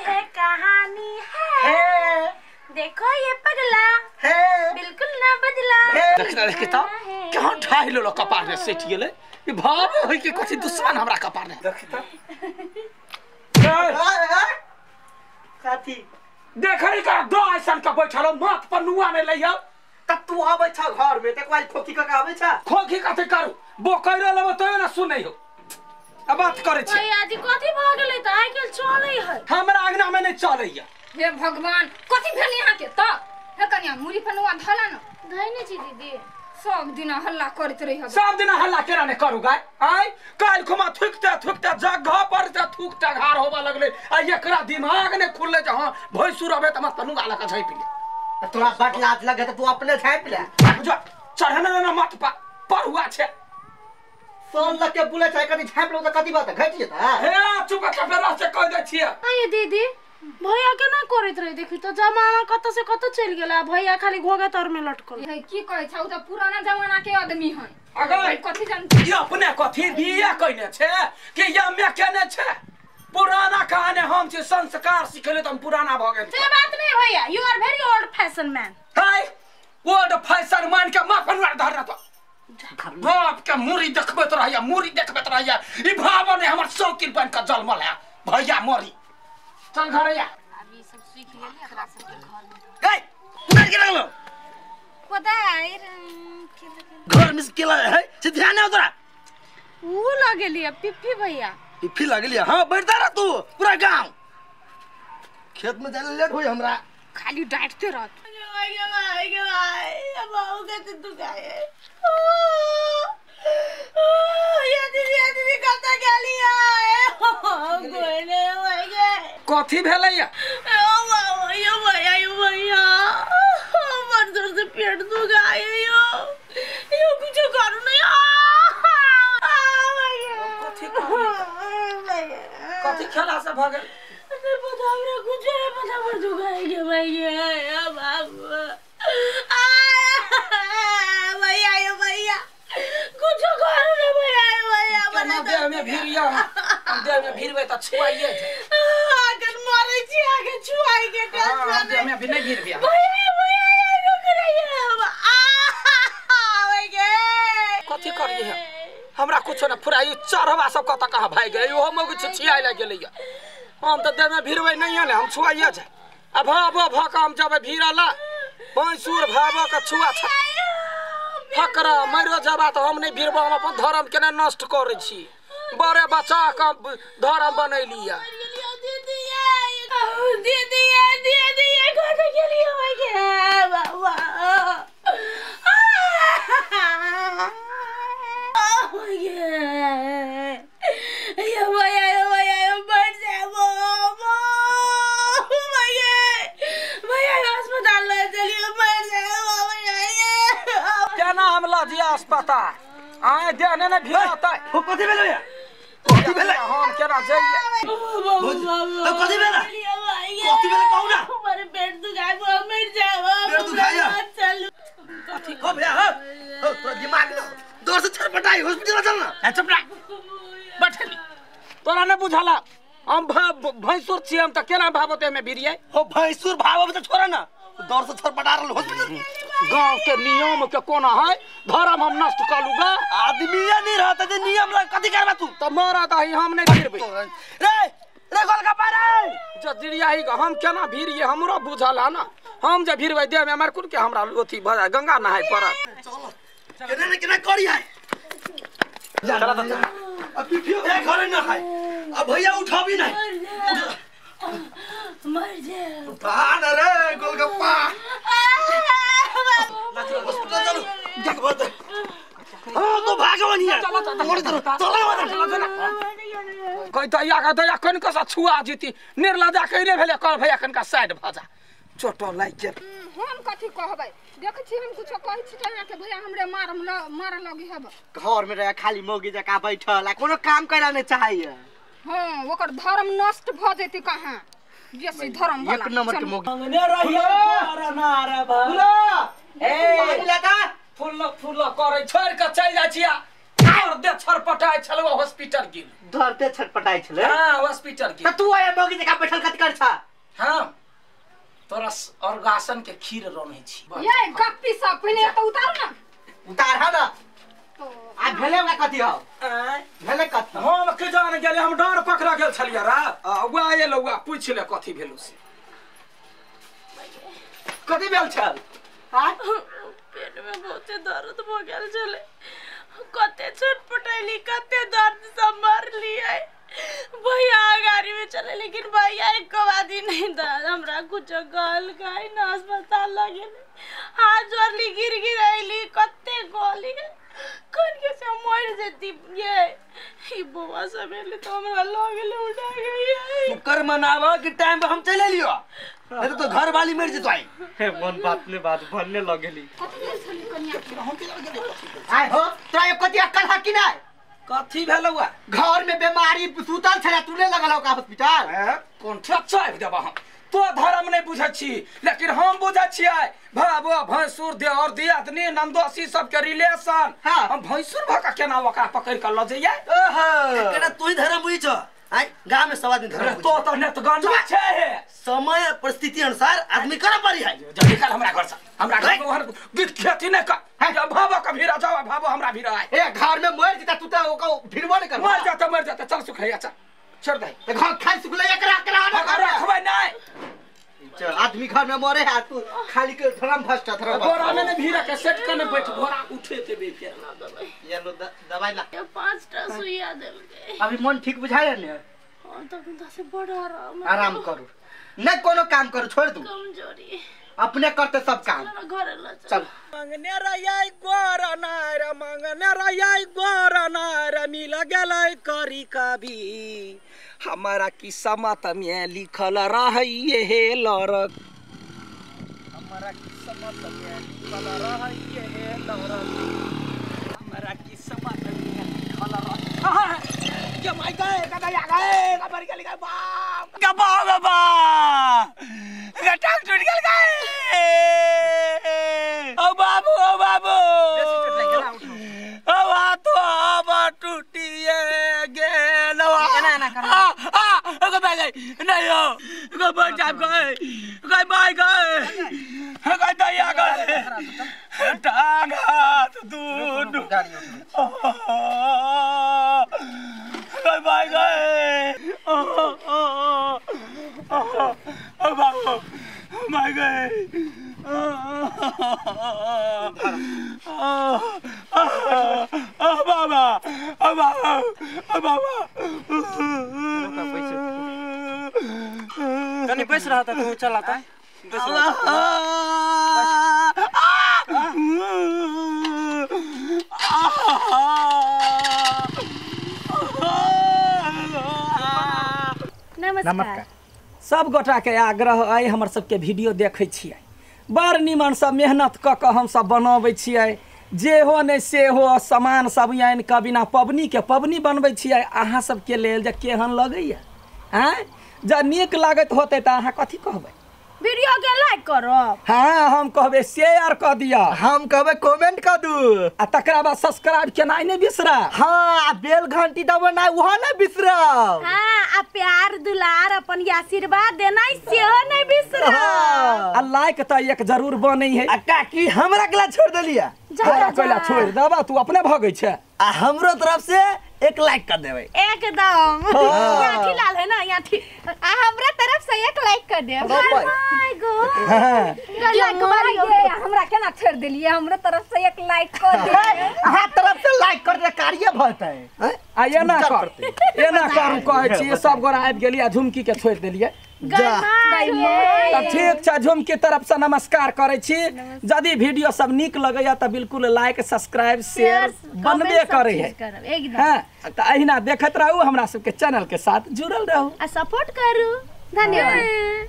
है कहानी है, देखो ये पगला है बिल्कुल ना बदला। देखना देख त केहन ढाई लो कपार ने सेट गेलै। ई भाव होय के कथि दुश्मन हमरा कपार ने देख त कथि देखै का दो ऐसन का बैठल माथ पर नुआ ने लइया। त तू आबै छ घर में त कोई खोखी क आबै छ? खोखी कथि करू बोकैरो लेबो तैयो ना सुनै हो। अब बात करै छी भैया जी कथि भ गेलै त आइ काल चलै है हमरा अंगना में नहीं चलैया। हे भगवान कथि भेल यहाँ के त? हे कन्या मुरी पर नुआ धला न धैने छी दीदी। सब दिन हल्ला करैत रही, सब दिन हल्ला केना ने करू गाय? आय काल खुमा थुकते थुकते जगह पर से थुकते घार होबा लगले आ एकरा दिमाग ने खुलले जे हां भैंसुर अबे त मत नुआ लका झापि ले। तोरा बड लाज लगे त तू अपने झापि ले। जो चढ़ने न मत पर हुआ छे सोन लग के बुले छै कनी झापि लो त कथि बात घटि जेता। हे चुप के फेर से कह दै छियै। आय दीदी भैया केना करैत रहे देखी त जमाना कत से कत चलि गेला, भैया खाली घोघा तर में लटकल है। की कहै छ उ त पुराना जमाना के आदमी है। अगर कथि जान ई अपने कथि बिया कइने छे कि या मे केने छे? पुराना कहानी हम छी संस्कार सिखले त हम पुराना भ गेल। से बात नहीं भैया, you are very old fashion man. Hi old fashion man के मां पनवा धर त बाप के मुरी देखबैत रहैया, मुरी देखबैत रहैया। ई भाव ने हमर शौकीन बन के जलमल है भैया मरी। चल घर या अभी सब सीख गेली एकरा सब के घर में। गई उधर के लगलो कोदार घर में केला है से ध्यान है तोरा ऊ लगेली पिप्पी भैया पिप्पी लगेली। हां बैठता रह तू पूरा गांव खेत में जाने लेट होई हमरा खाली डांटते रहत। भाई के भाई बाबू के तू गाए या दीदी कत गेली आए गोने भाई के कथि भेलैया? ओ बाबा यो भैया यो भैया बड़ जोर से पेट दुखाए यो यो कुछ करू नहीं। आ भैया कथि कथि खेला से भ गेल? नहीं पता हमरा कुछ नहीं पता बड़ दुखाए के भैया या बाबू आ भैया यो भैया कुछ करू नहीं भैया यो भैया बना देह में भीड़िया हम देह में भीड़बे त छुआइए आगे मरै छी आगे छुआई के टेंशन देह में अभी नहीं भीड़बिया भैया भैया रुक रहिए हम आ भैया कथि करिए हमरा कुछ न फुराई चढ़वा सब कत कहाँ भाग गेलै ओहो मौगी छिछियाइ लागि गेलैया। हम त देह में भीड़बै नहीं ने हम छुआइए जाए आ भाव भ के हम जबै भीड़ला भैंसुर भाव के छुआ छ फकरा मरो जबा त हम नहीं भीड़बो। हम अपन धर्म केना नष्ट करै छी बड़े बच्चा के धर्म बनैलिया। दीदी दीदी कत गेलियै भैया बाबा भैया भैया भैया मर जाए भैया भैया अस्पताल ले चलिए मर जाए केना हम ल दिया अस्पताल आय देने ने भीड़ता हो कथि भेलै भैया कथि भेलै? हम केना जाइए तो कथि भेलै कथि भेलै कहू ना? हमारे पेट दुखाए मर जाए पेट दुखाया चलो कथि हो भैया हो तोरा दिमाग न दौर से छटपटाई हॉस्पिटल चल ना। चुप रह बैठली तोरा ने बुझाला हम भैंसुर छी हम त केना भावते में भिड़िए हो भैंसुर भाव त छोड़ा ना दौर से छटपटा रहल हॉस्पिटल। गांव के नियम के कोना है धर्म हम नष्ट कर लूगा आदमी नहीं रहता जे नियम ला कथि करबा तू त मरा दही हम नहीं भिड़बै रे रे गोलगप्पा रे जो जिरियाही हम केना भिड़िए हमरो बुझल है ना। हम जे भिड़बै देह में हमर कुन के हमरा अथी भ जाय गंगा नहाय पड़त। चलो केना ने केना करी है चला त अब पिपियो भैया घरे न है अब भैया उठाबी नहीं मर जाए उठा न रे गोलगप्पा हॉस्पिटल चलो देखबो त हां तो भागवन हिया मोड़ चलो चलो कहि दया का दया कनिका सा छुआ जीती निर्लजा कइने भेले कल भैया कनिका साइड भ जा चोटो लागि गेल। हम कथि कहबै देखै छी हम कुछो कहै छी त अहाँ के भैया हमरे मारम ल मार लगी हब घर में रह खाली मौगी जका बैठल आ कोनो काम करै नै चाहैया। हां ओकर धर्म नष्ट भ जेतै कहाँ बेसी धर्म वाला एक नंबर के मौगी अंगने रहियो नारा भला ए फुल फुल करै छोड़ के चलि जाइ छिया और दे छरपटाय छलौ हॉस्पिटल गेल दर्द छटपटाय छले। हां हॉस्पिटल गेल। त तू आया मौगी जका बैठल कत कर छा? हां तोरा अर्गासन के खीर रनै छी। ये गप्पी सब पहिने त उतारू ना। उतार हा ना आ भेले ओकरा कथी हो? भेले कथी? हम के जान गेले हम डर पकड़ा गेल छलियै रा उआ एलो उआ पूछ ले कथी भेलो से। कथी भेल छल? हां पेट में बहुत दर्द भ गेल छले, कते छटपटैली कते दर्द से मरलियै। भैया गाड़ी में चले लेकिन भैया एक आदमी नहीं दर्द हमरा कुछ गल गई ना अस्पताल लगे हाथ जोड़ली गिर गिर आइली कते गोली कौन के से मर जती ये ई बौआ सब एले तो हमरा लगले उठा गई। शुक्र मनावा के टाइम पे हम चले लियो नहीं तो घर वाली मर जतो आई। हे मन बात ने बात बनने लगेली। कथी भेल छली कन्या के? हम के जान गेले आय हो तोरा कथी अक्कल ह कि नै? कथी भेलौ? घर में बीमारी सुतल छले तू ले लगल का हॉस्पिटल? कोन ठक देबा हम तो धर्म नहीं बुझै छी लेकिन हम बुझै छियै भाबो भैंसुर दे और दियादनी नंदोसी सब के रिलेशन। हाँ। हम भैंसुर भ के केना ओकरा पकड़ के ल जइयै? ओहो केना तू ही धर्म बुझै छ? आय गांव में सब आदमी धर्म तो तो ने तो गाना छै हे समय परिस्थिति अनुसार आदमी कर पड़ी है। जल्दी निकल हमरा घर से, हमरा घर में ओहन गीत खेती नहीं कर। जब भाबो के भीरा जाओ भाबो हमरा भीरा आए। ए घर में मर जेता तू त ओका भिड़बो नहीं कर। मर जाता चल सुखैया चल छोड़ दे। घर खाली सुखलैया करा करा रखबै नहीं। चल आदमी घर में मरे है तू खाली के धर्म भ्रष्ट धर्म घोड़ा में ने भीरा के सेट करने बैठ घोड़ा उठे ते बे फेर ये लो दवाई ला। ये 5 टा सुइया देलकै। अभी मन ठीक बुझाय ने? हां तखन त से बड़ आराम आराम करू नहीं कोनो काम करू छोड़ दू कमजोरी अपने करते सब काम। घर ल चल। मंगने रहियै गोर नार मंगने रहियै गोर नार मिल गेलै करी कभी हमारा किस्मत में लिखल रहैये हे लरक हमारा किस्मत में लिखल रहैये हे लरक हमारा किस्मत में लिखल रह के माय गए कदा गए खबर के लिखा बाप का बाप बाबा गटाक टूट गेल गए। ओ बाबू ओ बाबू ओ तो अब टूटिए गेल एना एना कर आ आ गो भाई नहीं हो गो बचा गए गए भाई गए गए दया गए टांग हाथ दूध गए भाई गए ओ ओ ओ बाबू भाई गए ओ बाबा ओ बाबा ओ बाबा कनी बैस रहा था तू चल आता बैस रहा। नमस्कार सब गोटा के आग्रह अइ हमर सबके वीडियो देखै छियै बड़ निमन सब मेहनत कऽ कऽ हम सब बनबै छियै जे हो नहि से हो सामान सब आनि कऽ बिना पबनी के पबनी बनबै छियै अहाँ सबके लेल जे केहन लगैया आँय जँ नीक लागैत होतै तऽ अहाँ कथी कहबै? वीडियो के लाइक करब। हाँ हम कहबै शेयर कऽ दिअ, हम कहबै कमेंट कऽ दू आ तकरा बाद सब्सक्राइब केनाइ नहि बिसरब। हाँ बेल घंटी दबेनाइ ओहो नहि बिसरब। हाँ आ प्यार दुलार अपन आशीर्वाद देनाइ सेहो नहि बिसरब। आ लाइक तऽ एक जरूर बनै है। आ काकी हमरा केला छोड़ देलियै? हमरा केला छोड़ देबा तू अपने भगै छै। आ हमरो तरफ से एक लाइक कर देबै एकदम। यहाँ ठीक लाल है ना यहाँ ठीक। आ हमरा तरफ से एक लाइक कर देब। My God हमरा केना छोड़ देलियै? हमरा तरफ से एक लाइक कर दे। अहाँ तरफ से लाइक कर दे कार्य भतै। आ एना कर एना करू कहै छी सब गोरा आबि गेलियै झुमकी के छोड़ देलियै। ठीक छै झुमकी तरफ से नमस्कार करै छी। यदि वीडियो सब नीक लगैया तऽ बिल्कुल लाइक सब्सक्राइब शेयर बनबे करै है। हाँ तऽ अहिना देखैत रहू हमरा सबके चैनल के साथ जुड़ल रहू आ सपोर्ट करू। धन्यवाद।